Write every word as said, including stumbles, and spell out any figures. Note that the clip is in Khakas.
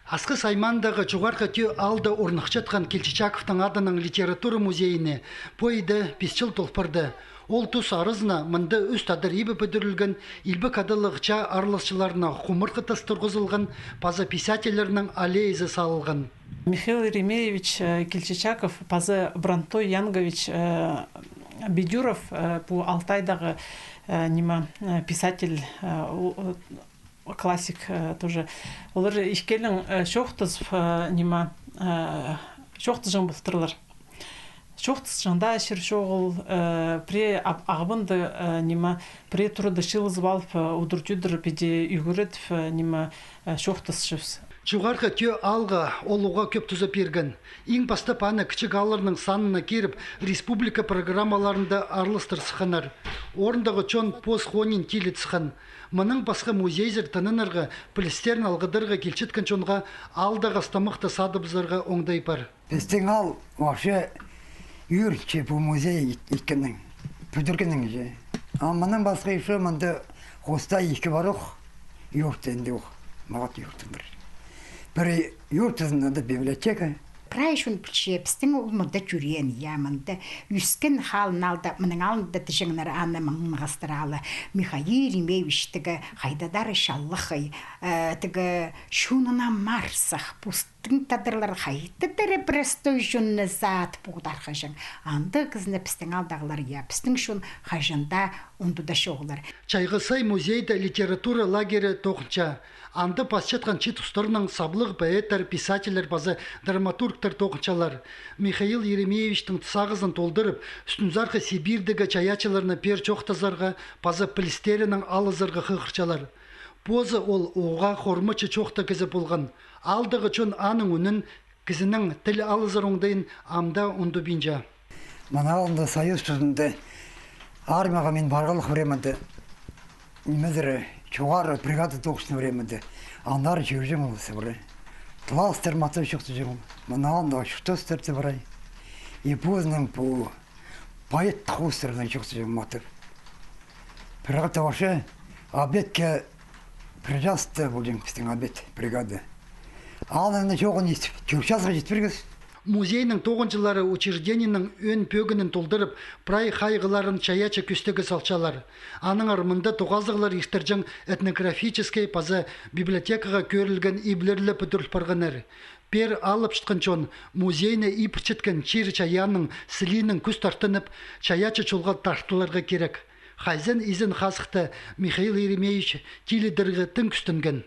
Асхыс аймаандағы Чоғархы Тӧӧ аалда орныхчатхан Кильчичаковтың адынаң литература музейіне пу айда пис чыл толып парды. Ол тус аразына мында ӱс тадар ибі пӱдірілген, илбек адалығ чаа араласчыларына хумартхы тас турғызылған, паза писательлернің аллеязы салылған. Михаил Еремеевич, э, Кильчичаков паза Бронтой Янкович, э, Бедюров, э, пу Алтайдағы, э, ниме, э, писатель, э, у-, у-, классик, э, тоже. Олар іккелең, э, чоохтазып, э, ниме, э, чоохтаҷаң полтырлар. Чоохтасчаң даа чир чоғыл, э, пірее ап-, ағбанда, э, ниме, пірее турада чыылызып алып, э, удур-тӧдір піди ӱгредіп, э, ниме, э, чоохтасчабыс. Чоғархы Тӧӧ аалға ол уғаа кӧп туза пирген. Иң пастап аны кічіг аалларның санына киріп, республика программаларында араластыр сыхханнар. Орындағы чон пос хонин тилі тысхан. Мының пасха музейзер тынанарға, пілістерін алғыдарға килчеткен чонға аалдағы астамахты садыбызарға оңдай пар. Пістің аал вообще ӧрінче пу музей ит-, иткеннең, пӱдіргеннең же. А мының пасха ещё мында хоста ікі пар ох, юрт інде ох, мағат юртындыр. Пір юртызында да библиотека. Прай чон пілче, пістің ол мында тӧреен, я, мында ӧскен халын алды, мының алнында тіҷеңнер аны маңнағастыралы. Михаил Еремеевич тігі хайдадары чаллахай, э, тігі чонына марсах, пус Тың тадарлар хайдадары простой чонны саат пуғдархаҷаң. Андағ кізіні пістің аалдағылар, я, пістің чон хаҷан даа ундуда чоғылар. Чайғысай музейде литература лагері тоғынча. Анда пасчатхан чиит устарның саблығ поэттер, писательлер паза драматургтар тоғынчалар. Михаил Еремеевичтің сағызын толдырып, Ӱстӱнзархы Сибирьдегі чайаачыларны пеер чоохтазарға паза пілістерінең алызарға хығырчалар. Позы ол уғаа хормачы чоохтағ кізі полған. Аалдағы чон аның ӱнін, кізінің тіл алызар оңдайын ам даа ундубинча. Мына алнында Союз тузында армияға мин парғалах времяда, нимезер, чоғары бригада тоғысчатхан времяда, аннары чӧрҷең ол сыбыра. Класстар матап чоохтаҷаң ол. Мына алнында чуртастар сыбыра. И позының пу поэт хустарның чоохтаҷаң матап. Пірғат вообще обедке пір часта полҷаң пістің обед, бригада. Алнында чоғын истіп, тӧрт часха чит пиргес. Музейнің тоғынҷылары учреждениенің ӧӧн пӧгінін толдырып, прай хайығларын чайаачы кӧстегі салчалар. Аннаңар мында тоғазығлар иртірҷең этнографическай паза библиотекаға кӧрілген иблер ле пӱдіріл парғаннар. Пеер алыпчатхан чон музейні ибіртчеткен чир-чайаанның, сілиинең кӱс тартынып, чайаачы чолға тартыларға кирек. Хайзен изен хазыхты Михаил Еремеевич тилідерге тың кӱстенген.